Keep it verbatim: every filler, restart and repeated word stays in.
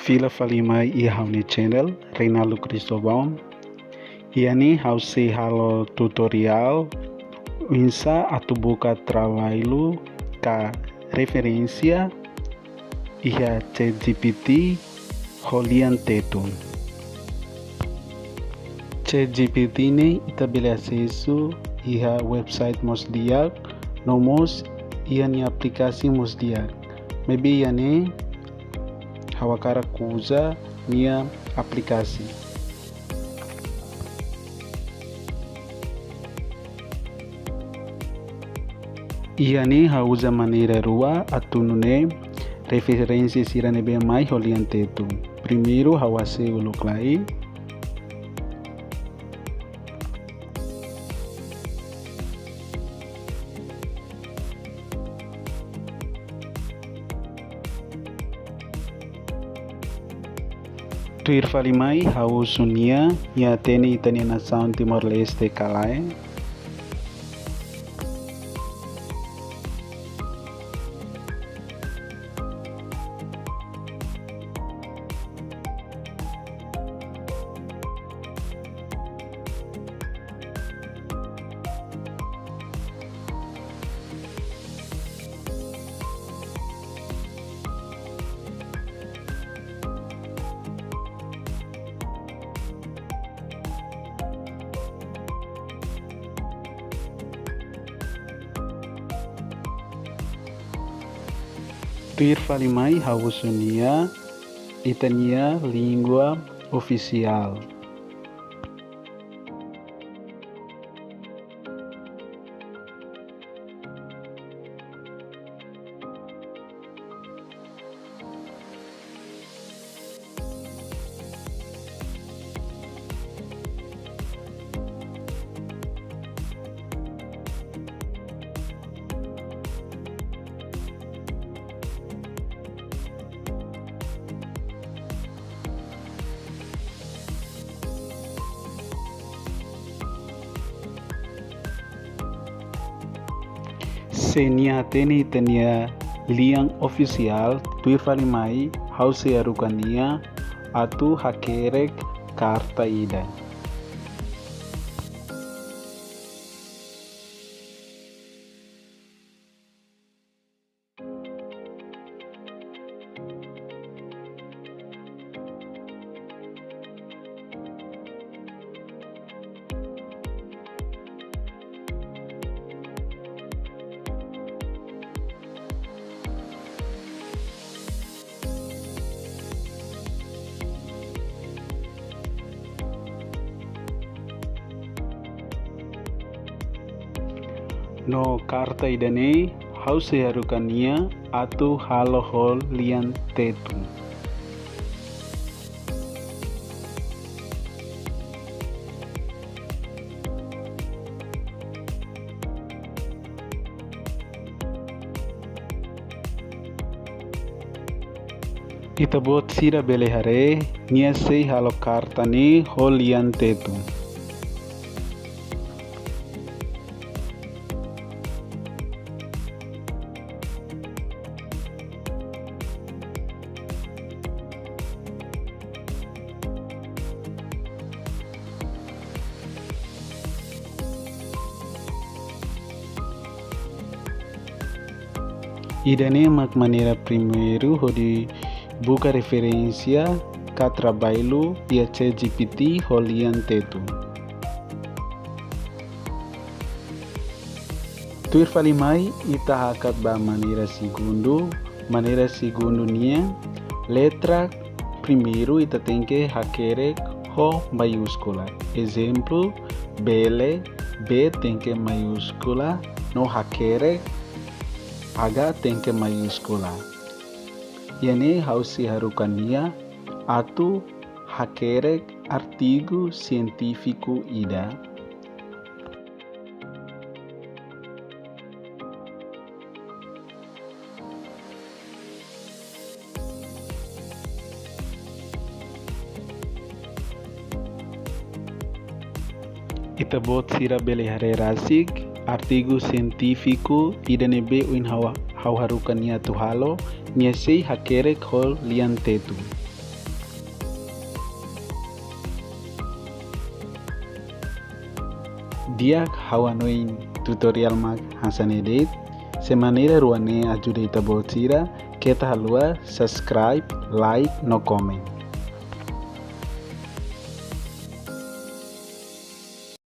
Fila fali mai iha ha'u-nia channel, Reinaldo Cristóvão. Iha ne'e ha'u sei halo tutorial oinsá atu buka traballu ka referénsia iha ChatGPT ho lian Tetun. ChatGPT ne'e ita bele asesu iha website mós di'ak, no mós iha nia aplikasi mós di'ak. Maibé iha ne'e ha'u hakarak uza nia aplikasi. Iha ne'e ha'u uza maneira rua atu nune'e referénsia sira ne'ebé mai ho lian Tetun. Primeiru ha'u hasai uluk lai. Tuir fali mai ha'u husu nia, nia hatene ita-nia nasaun Timor-Leste ka lae. Tuir fali mai ha'u husu nia ita-nia língua ofisiál. Se nia hatene ita-nia lian ofisiál, tuir fali mai ha'u sei haruka nia atu hakerek karta ida. No karta ida-ne'e ha'u sei haruka nia atu halo ho lian Tetun. Ita-boot sira bele haree, nia sei halo karta ne'e ho lian Tetun. Ida-ne'e mak maneira primeiru hodi buka referénsia ka traballu iha ChatGPT ho lian Tetun. Tuir fali mai ita hakat ba maneira segundu. Maneira segundu nian, letra primeiru ita tenke hakerek ho maiúskula. Ezemplu, bele, B tenke maiúskula, no hakerek, H tenke maiúskula. Iha ne'e ha'u sei haruka nia atu hakerek artigu sientífiku ida. Ita-boot sira bele haree rasik, artigu sientífiku ida ne'ebé ohin ha'u, ha'u haruka nia atu halo, nia sei hakerek ho lian Tetun. Di'ak, ha'u hanoin tutorial mak hanesan ne'e de'it. Se maneira rua ne'e ajuda ita-boot sira, keta haluha subscribe, like no comment.